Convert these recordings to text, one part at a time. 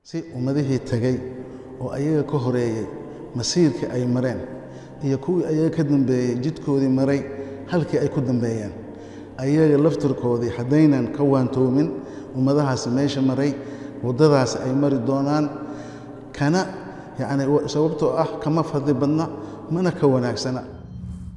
Si ummadihii tagay oo ayaga ka horeeyey masiirkii ay mareen iyo kuwii ayaga ka dambeeyey jidkoodii maray halkii ay ku dambeeyeen, ayaga laftirkoodii haddaynan ka waantoomin ummadahaasi meesha maray waddadaasi ay mari doonaan, kana yacni sababtoo ah kama fadli badna mana ka wanaagsana.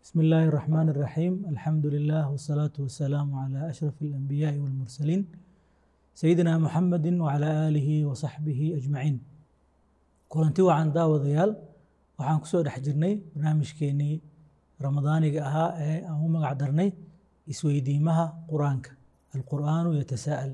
بسم الله الرحمن الرحيم، الحمد لله والصلاة والسلام على أشرف الأنبياء والمرسلين سيدنا محمد وعلى آله وصحبه أجمعين. Kulanti wacan daawadayaal, waxaan kusoo dhex jirnay barnaamijkeenii ramadaaniga ahaa ee aan u magac darnay Isweydiimaha Qur-aanka, Alqur'aanu Yatasaa'al.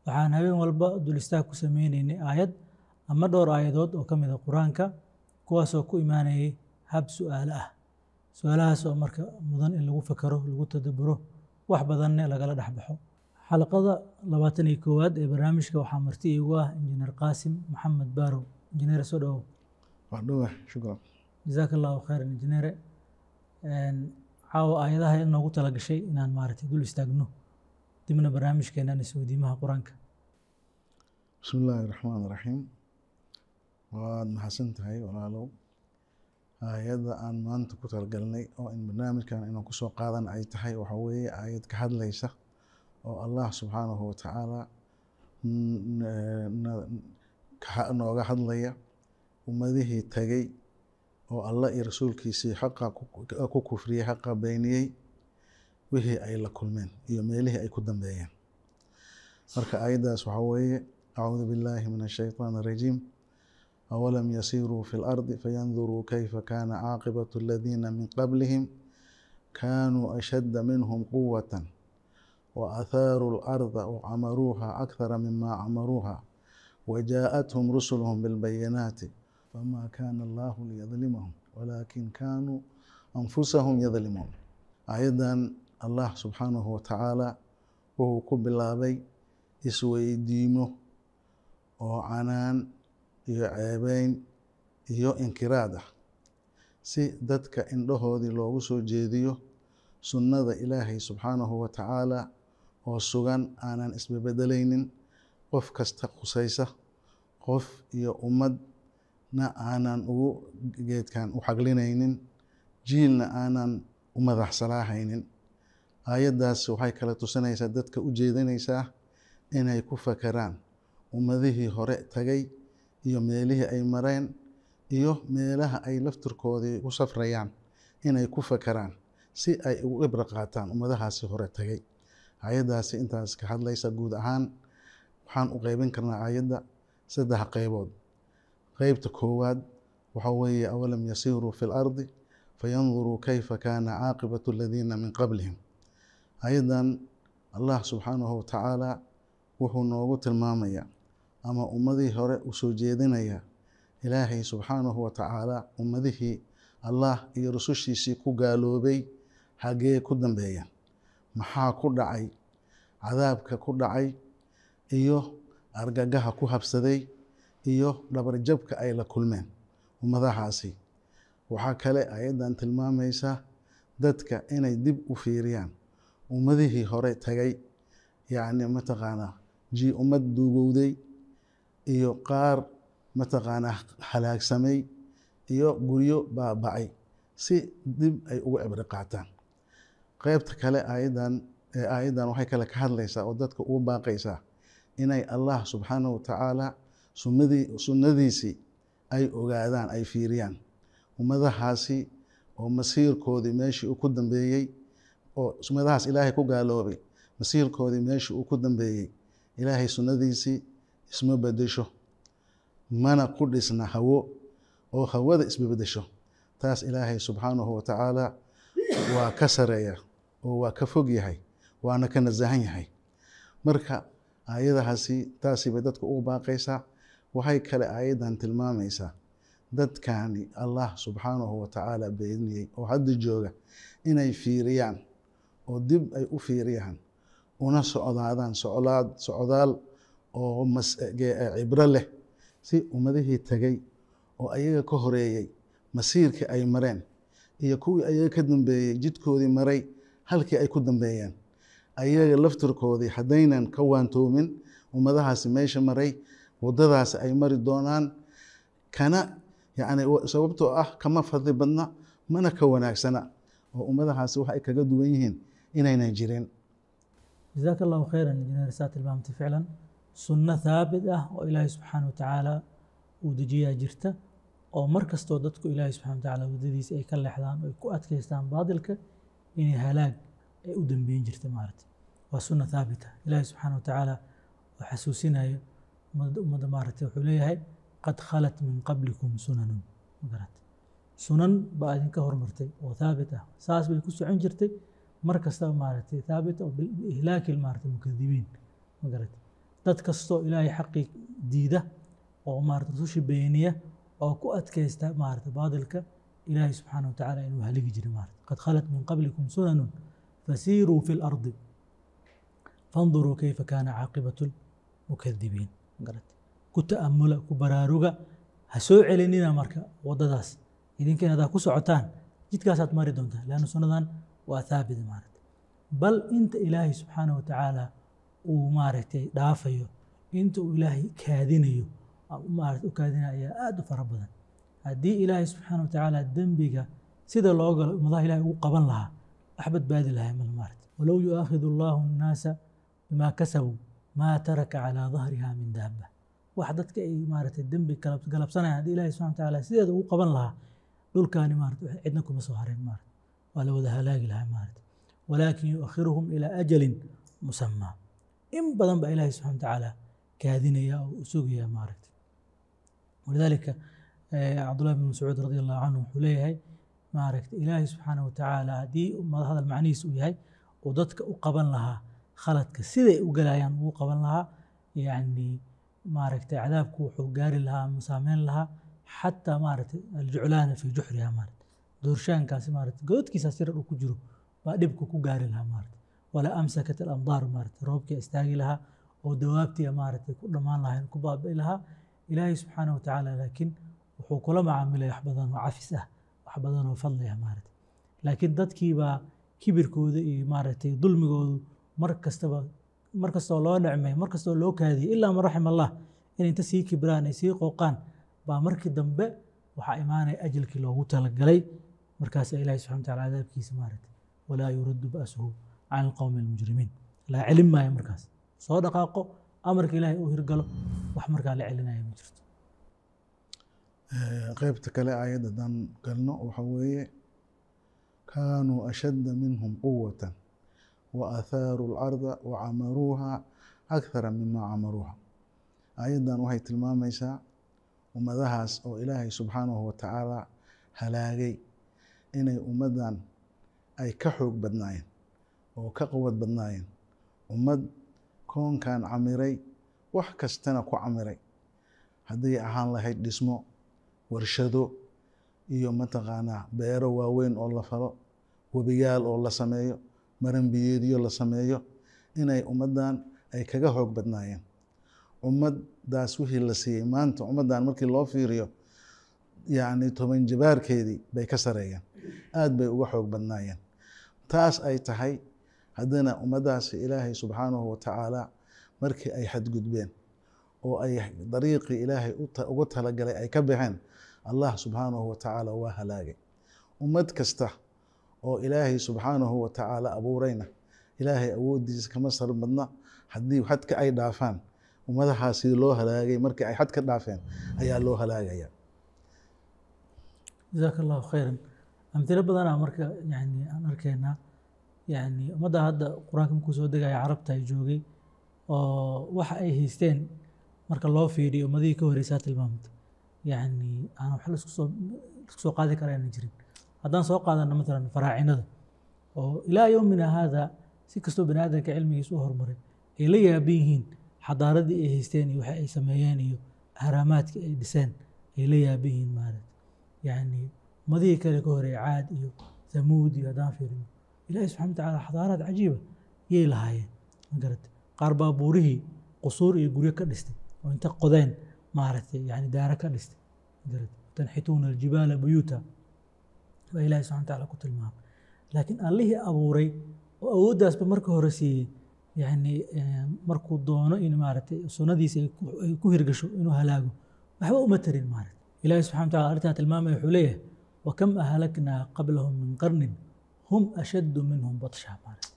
Waxaan habeen walba dul istaag ku sameyneynay aayad ama dhowr aayadood oo ka mid a Qur-aanka, kuwaasoo ku imaanayay hab su'aalo ah, su-aalahaas oo marka mudan in lagu fakero, lagu tadaburo, wax badanne lagala dhex baxo. Xalaqada 21aad ee barnaamijka waxaa marti iigu ah Injineer Qaasim Maxamed Barow. Injineer, soo dhawow. Waa dhowah, shukran. Jazaaka Allahu khayran, injineere. Caawa aayadaha in noogu tala gashay inaan maaragtay dul istaagno dibna barnaamijkeenan Isweydiimaha Qur-aanka. Bismi illaahi raxmaan raxiim. Waad mahadsan tahay, walaalow. Aayadda aan maanta ku talagalnay oo in barnaamijkan inaan kusoo qaadan ay tahay waxaa weeye aayad ka hadlaysa oo Allah subxaanahu watacaala nooga hadlaya ummadihii tagay oo Allah iyo rasuulkiisii xaqa ku kufriyey, xaqa beeniyey, wixii ay la kulmeen iyo meelihii ay ku dambeeyeen. Marka aayaddaas waxaa weeye: acuudu billahi min ashaytaan arajiim, awalam yasiiruu fi lardi fayanduruu kayfa kana caaqibatu aladiina min qablihim kanuu ashadda minhum quwatan وأثاروا الأرض وعمروها أكثر مما عمروها وجاءتهم رسلهم بالبينات فما كان الله ليظلمهم ولكن كانوا أنفسهم يظلمون. أيضا الله سبحانه وتعالى wuxuu ku bilaabay isweydiimo oo canaan iyo ceebeyn iyo inkiraad ah, si dadka indhahoodii loogu soo jeediyo sunnada Ilaahay subxaanahu wa tacaala oo sugan, aanan isbebedelaynin, qof kasta khusaysa, qof iyo ummadna aanan ugu geedkan u xaglinaynin, jiilna aanan u madax salaaxaynin. Aayaddaas waxay kala tusinaysaa, dadka u jeedinaysaa inay ku fakeraan ummadihii hore tagay iyo meelihii ay mareen iyo meelaha ay laftirkoodii ku safrayaan, inay ku fakeraan si ay ugu ibro qaataan ummadahaasi hore tagay. Aayaddaasi intaas ka hadlaysa. Guud ahaan waxaan u qeybin karnaa aayadda saddex qeybood. Qeybta koowaad waxaa weeye: awalam yasiiruu fi lardi fayanduruu kayfa kaana caaqibatu aladiina min qablihim. Aayaddan Allah subxaanahu watacaala wuxuu noogu tilmaamayaa ama ummadihii hore u soo jeedinaya Ilaahay subxaanahu watacaala ummadihii Allah iyo rusushiisii ku gaaloobay hagee ku dambeeyeen, maxaa ku dhacay, cadaabka ku dhacay iyo argagaha ku habsaday iyo dhabarjabka ay la kulmeen ummadahaasi. Waxaa kale ayaddan tilmaamaysaa dadka inay dib u fiiriyaan ummadihii hore tagay, yacni mataqaanaa ji ummad duugowday iyo qaar mataqaanaa halaagsamay iyo guryo baaba'ay, si dib ay ugu cibro qaataan. Qeybta kale aayaddan waxay kale ka hadlaysaa oo dadka ugu baaqaysaa inay Allah subxaanahu watacaala sunnadii sunnadiisii ay ogaadaan, ay fiiriyaan ummadahaasi oo masiirkoodii meeshii uu ku dambeeyey, oo ummadahaas Ilaahay ku gaaloobay masiirkoodii meeshii uu ku dambeeyey. Ilaahay sunnadiisii isma bedesho, mana ku dhisna hawo oo hawada isbebedesho. Taas Ilaahay subxaanahu watacaala waa ka sareeya oo waa ka fog yahay, waana ka nasahan yahay. Marka aayadahaasi taasi bay dadka ugu baaqaysaa. Waxay kale aayaddan tilmaamaysaa dadkani Allah subxaanahu watacaala beeniyey oo hadda jooga inay fiiriyaan oo dib ay u fiiriyaan una socdaadaan soclaad socdaal oo cibro leh, si ummadihii tagay oo ayaga ka horeeyey masiirkii ay mareen iyo kuwii ayaga ka dambeeyey jidkoodii maray halkii ay ku dambeeyeen, ayaga laftirkoodii haddaynan ka waantoomin ummadahaasi meesha maray. Waddadaas ay mari doonaan kana yacni sababtoo ah kama fadli badna mana ka wanaagsana, oo ummadahaasi wax ay kaga duwan yihiin inaynan jirin. Jazaaka Allahu khayran, injineer. Saa tilmaamtay, ficlan sunno thaabit ah oo Ilaahay subxaana wa tacaala uu dejiyaa jirta, oo mar kastoo dadku Ilaahay subxana wa tacaala waddadiisa ay ka leexdaan oo ay ku adkaystaan baadilka, inay halaag ay u dambeyn jirta maaragtay. Waa sunna thaabita. Ilaahay subxaana wa tacaala oo xasuusinayo ummadda maaragtay, wuxuu leeyahay: qad khalat min qablikum sunanun. Magarat sunan baa idinka hormartay oo thaabit ah, saas bay ku socon jirtay mar kastaba maaragtay, thaabit oo biihlaaki maaragtay mukadibiin. Magarat dad kastoo Ilaahay xaqii diida oo maaragtay rusushii beeniya oo ku adkaysta maaragtay baadilka, Ilaahay subxaana wa tacaala inuu haligi jiray maaragtay. Qad khalat min qablikum sunanun fasiiruu fi lardi fanduruu kayfa kaana caaqibatu lmukadibiin. Magarat ku ta'amula, ku baraaruga, ha soo celinina marka waddadaas. Idinka inaad ku socotaan jidkaasaad mari doontaan, leanna sunnadan waa thaabit maaragtay. Bal inta Ilaahay subxaana wa tacaala uu maaragtay dhaafayo, inta uu Ilaahay kaadinayo maaragtay u kaadinayo ayaa aad u fara badan. Haddii Ilaahay subxaana wa tacaala dembiga sida loo galo ummadaha Ilahay ugu qaban lahaa, wax badbaadi lahaa mal maaragtay. Walow yu'aakhidu Allahu annaasa bimaa kasabuu maa taraka calaa dahriha min daaba. Wax dadka ay maaragtay dembi galabsanayaan haddii Ilahay subxana wa tacaala sideeda ugu qaban lahaa, dhulkaani maaragtay cidna kuma soo hareen maaragtay, waa la wada halaagi lahaa maaragtay. Walaakin yu'akhiruhum ilaa ajalin musamaa. In badan baa Ilahay subxana wa tacaala kaadinaya oo u sugaya maaragtay. Walidaalika Cabdullahi bin Mascuud radi Allahu canhu wuxuu leeyahay maaragtay, Ilaahay subxaana wa tacaala haddii hadal macnihiis uu yahay uu dadka u qaban lahaa khaladka siday u galayaan ugu qaban lahaa, yacni maaragtay cadaabku wuxuu gaari lahaa ama saameyn lahaa xataa maaragtay aljuclaana fii juxriha maaragtay, doorshaankaasi maaragtay godadkiisaas yar uu ku jiro baa dhibka ku gaari lahaa maaragtay. Wala amsakat alamdaar maaragtay, roobkii istaagi lahaa oo dawaabtii maaragtay ku dhammaan lahayn, ku baabi'i lahaa. Ilaahay subxaana wa tacaala laakiin wuxuu kula macaamilay wax badan oo cafis ah, wax badan oo fadli ah maaragtay. Laakiin dadkiibaa kibirkooda iyo maaragtay dulmigoodu mar kastaba, mar kastoo loo nicmay, mar kastoo loo kaadiyey, ilaa man raxim Allah, inay inta sii kibraan ay sii qooqaan baa markii dambe waxaa imaanaya ajalkii loogu talagalay. Markaasa Ilahi subxana wa tacala cadaabkiisa maaragtay, walaa yuraddu ba'suhu can alqowmi almujrimiin, laa celin maayo. Markaas soo dhaqaaqo amarka Ilaahay uu hirgalo, wax markaa la celinaya ma jirto. Qaybta kale aayadda haddaan galno waxa weeye: kaanuu ashadda minhum quwatan wa athaaruu alcarda wa camaruuha akthara mima camaruuha. Aayaddan waxay tilmaamaysaa ummadahaas oo Ilaahay subxaanahu wa tacaala halaagay inay ummaddan ay ka xoog badnaayeen oo ka quwad badnaayeen. Ummad koonkan camiray, wax kastana ku camiray, hadday ahaan lahayd dhismo, warshado iyo mataqaanaa beero waaweyn oo la falo, webiyaal oo la sameeyo, maranbiyeedyo la sameeyo, inay ummaddan ay kaga xoog badnaayeen. Ummaddaas wixii la siiyey maanta ummaddan markii loo fiiriyo, yacni 10 jabaarkeedii bay ka sareeyeen, aad bay uga xoog badnaayeen. Taas ay tahay haddana ummaddaasi Ilaahay subxaanahu wa tacaala markii ay xadgudbeen oo ay dariiqii Ilaahay ugu talagalay ay ka baxeen, Allah subxaanahu wa tacaala waa halaagay. Ummad kasta oo Ilaahay subxaanahu wa tacaala abuurayna Ilaahay awooddiisa kama sar badna. Haddii xadka ay dhaafaan, ummadahaas sidii loo halaagay markii ay xad ka dhaafeen ayaa loo halaagaya. Jazaaka Allahu khayran. Amtilo badanaa marka yani aan arkaynaa, yani ummadda hadda Qur-aanka markuu soo degaya Carabta ay joogay oo waxa ay haysteen marka loo fiiriyo ummadihii ka horeysaa tilmaamta, yani aan wax laisku soo qaadi kara aynan jirin. Haddaan soo qaadano matalan faraacinada oo ilaa yowmina haada si kastoo bani aadamka cilmigiisa u horumaray ay la yaaban yihiin xadaaradii ay haysteen iyo waxa ay sameeyeen iyo ahraamaadkii ay dhiseen ay la yaaban yihiin maaragta. Yani ummadihii kale ka horeeyay, Caad iyo Thamuud iyo haddaan fiirino, Ilaahi subxana wa tacaala xadaaraad cajiiba yay lahaayeen, ma garatay? Qaar baa buurihii qusuur iyo guryo ka dhistay oo inta qodeen maaragtay yani daara ka dhistay, ma garatay? Tanxituuna aljibaala buyuuta baa Ilahi subxana wa tacaala ku tilmaamay. Laakiin Allihii abuuray oo awooddaasba marka hore siiyey Yani markuu doono in maaragtay sunnadiisa ay ku hirgasho inuu halaago, waxba uma tarin maaragtay. Ilaahi subxana wataala arrintaa tilmaamaya, wuxuu leeyahay: wakam ahlaknaa qablahum min qarnin hum ashaddu minhum batsha. Maaragtay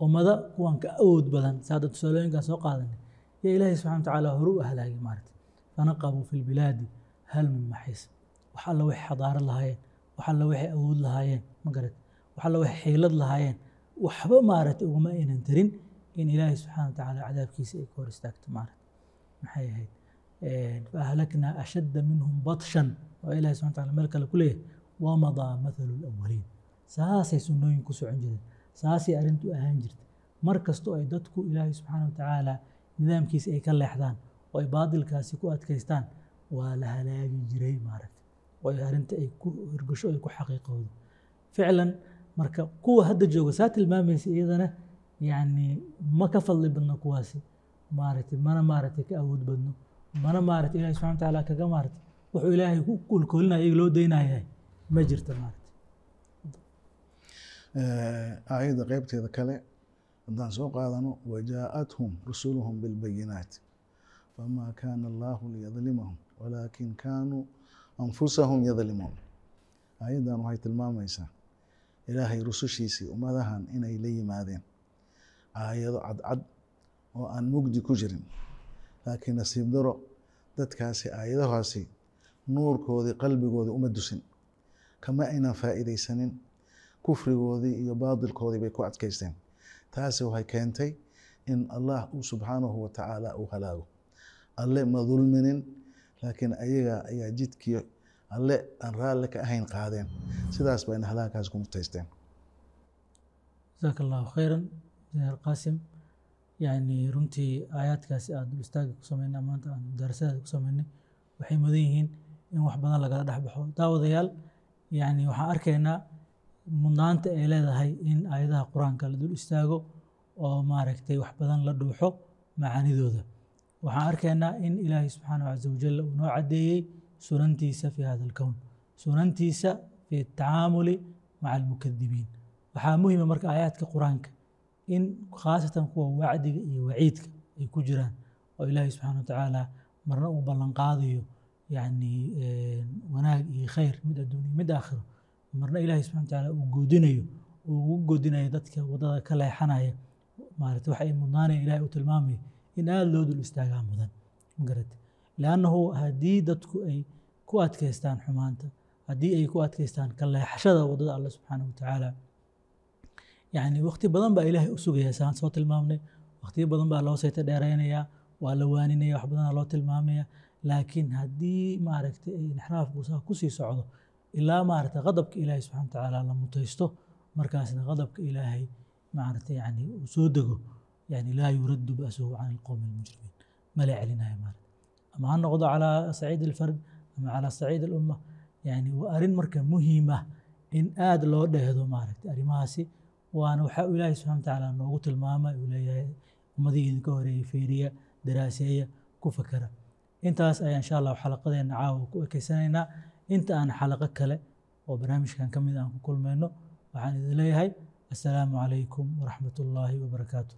ummada kuwan ka awood badan, saada tusaalooyinkaan soo qaadanay, yaa Ilaahi subxana watacaala hore u halaagay maaragtay. Fanaqabuu fi lbilaadi hal min maxiis. Wax alla waxay xadaarad lahaayeen, wax alla waxay awood lahaayeen, ma garat, wax alla waxay xiilad lahaayeen, waxba maaragtay uguma aynan tarin in Ilaahay subxaana watacaala cadaabkiisa ay ka hor istaagto maaragtay. Maxay ahayd? Faahlaknaa ashadda minhum batshan, waa Ilahi subxana wataala meel kale ku leeyahay: wamadaa mathalu lawaliin. Saasay sunnooyin ku socon jireen, saasay arrintu ahaan jirtay. Mar kastoo ay dadku Ilaahay subxaana watacaala nidaamkiisa ay ka leexdaan oo ay baadilkaasi ku adkaystaan, waa la halaagi jiray maaragtay, oo ay arrinta ay ku hirgasho, ay ku xaqiiqowdo ficlan. Marka kuwa hadda jooga saa tilmaamaysa iyadana, yani ma ka fadli badno kuwaasi maaragtay, mana maaragtay ka awood badno, mana maaragtay Ilahi subxana watacaala kaga maaragtay wuxuu Ilaahay ku koolkoolinaya iyaga loo daynayahay ma jirto maaragtay. Aayadda qeybteeda kale haddaan soo qaadano: wajaa'athum rusuluhum bilbayinaat famaa kaana allahu liyadlimahum walaakin kaanuu anfusahum yadlimuun. Aayaddan waxay tilmaamaysaa Ilaahay rusushiisii ummadahan inay la yimaadeen aayado cadcad oo aan mugdi ku jirin, laakiin nasiib daro dadkaasi aayadahaasi nuurkoodii qalbigoodii uma dusin, kama aynan faa'iidaysanin, kufrigoodii iyo baadilkoodii bay ku adkaysteen. Taasi waxay keentay in Allah uu subxaanahu wa tacaala uu halaago. Alle ma dulminin, laakiin ayaga ayaa jidkii Alle aan raalli ka ahayn qaadeen, sidaas bayna halaagkaas ku mutaysteen. Jazaaka Allahu khayran, Injineer Qaasim. Yani runtii aayaadkaasi aad dul istaaga ku sameynay maanta, aan mudaarasadaada ku sameynay, waxay mudan yihiin in wax badan lagala dhex baxo. Daawadayaal, yani waxaan arkaynaa mudnaanta ay leedahay in aayadaha Qur-aanka la dul istaago oo maaragtay wax badan la dhuuxo macaanidooda. Waxaan arkaynaa in Ilaahay subxaanahu caza wajal uu noo caddeeyey sunantiisa fi hada alkown, sunantiisa fi tacaamuli maca almukadibiin. Waxaa muhima marka aayaadka Qur-aanka in khaasatan kuwa wacdiga iyo waciidka ay ku jiraan, oo Ilaahay subxaana watacaala marna uu ballan qaadayo yani wanaag iyo khayr, mid adduun iyo mid aakhiro, marna Ilaahay subxana watacaala uu goodinayo, uu ugu goodinayo dadka waddada ka leexanaya maaragtay waxa ay mudnaanaya Ilahay uu tilmaamayo, in aada loo dul istaagaa mudan, magarate. Liannahu haddii dadku ay ku adkaystaan xumaanta, haddii ay ku adkaystaan ka leexashada waddada Alle subxaanahu watacaala, yani waqti badan baa Ilaahay u sugaya, saan soo tilmaamnay, waqtiyo badan baa loo sayta dheeraynayaa, waa la waaninaya, wax badanaa loo tilmaamaya. Laakiin haddii maaragtay ay inxiraafku saa kusii socdo ilaa maaragtay qadabka Ilaahay subxana watacaala la mutaysto, markaasna qadabka Ilaahay maaragtay yani uu soo dego, yani laa yuraddu ba'suhu can alqowmi almujrimiin, ma la celinayo maaragtay, ama ha noqdo calaa saciid alfard ama calaa saciid alumma. Yani waa arrin marka muhiim ah in aada loo dheehdo maaragtay arrimahaasi, waana waxaa Ilaahay subxana watacaala noogu tilmaamay, uu leeyahay: ummadihii idinka horeeyey fiiriya, daraaseeya, ku fakera. Intaas ayaa insha Allah xalaqadeena caawa ku ekeysanaynaa. Inta aan xalaqo kale oo barnaamijkan ka mid aan ku kulmayno, waxaan idin leeyahay: assalaamu calaykum waraxmat ullaahi wabarakaatu.